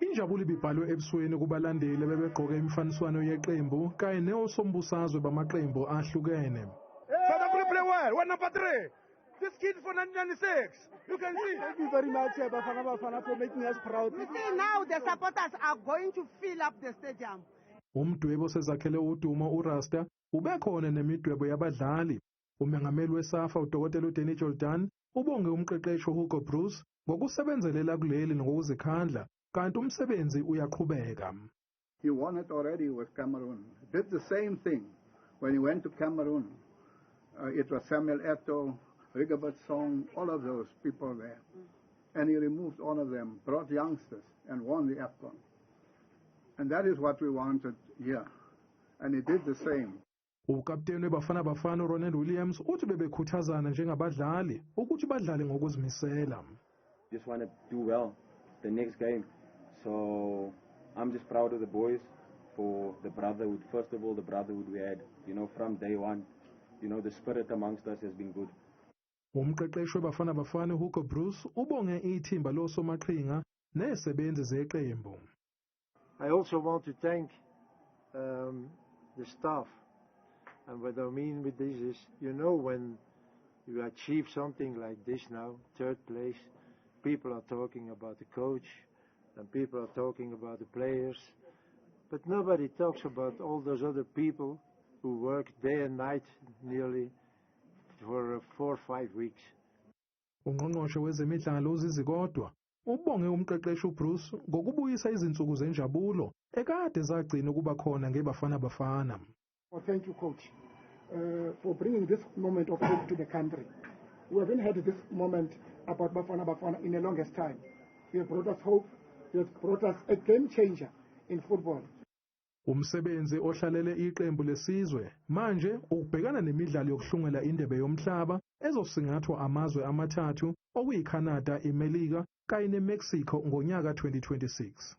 Injabulo ibibhalwe ebusweni kubalandeli bebegqoke imifaniswano yeqembu kanye neosombusazwe bamaqembu ahlukene. South Africa play well. What number 3? This kid for 1996. You can see. Thank you very much, Abafana, for making us proud. You see, now the supporters are going to fill up the stadium. Umdwebo sezakhele udumo uRasta ubekhona nemidwebo yabadlali. Umengameli weSAFA uDokotela uDenny Jordan ubonge umqeqeshi Hugo Bruce ngokusebenzelela kuleli ngokuzikhandla kanti umsebenzi uyaqhubeka. He won it already with Cameroon. Did the same thing when he went to Cameroon. It was Samuel Eto'o, Rigobert Song, all of those people there. And he removed all of them, brought youngsters, and won the AFCON. And that is what we wanted here. And he did the same. Ukapteni weBafana Ronald Williams uthi bebekhuthazana njengabadlali ukuthi badlale ngokuzimisela. Just want to do well the next game. So I'm just proud of the boys for the brotherhood. First of all, the brotherhood we had, from day one. The spirit amongst us has been good. Umqeqeshi weBafana Hugo Bruce ubonge ithimba losomaqhinga nesebenzi zeqembu. I also want to thank the staff. And what I mean with this is, when you achieve something like this now, 3rd place, people are talking about the coach and people are talking about the players. But nobody talks about all those other people who work day and night nearly for 4 or 5 weeks. Ungqongqoshe wezemidlalo uZizikodwa ubonge umqeqeshi uBruce ngokubuyisa izinsuku zenjabulo ekade zagcina ukuba khona ngeBafana. Well, thank you, Coach, for bringing this moment of hope to the country. We haven't had this moment about Bafana in the longest time. You have brought us hope. You have brought us a game changer in football. Umsebenzi ohlalele iqembu lesizwe manje ukubhekana nemidlalo yokuhlungela indebe yomhlaba ezosingathwa amazwe amathathu okuyiCanada, iMelika kanye neMexico ngonyaka 2026.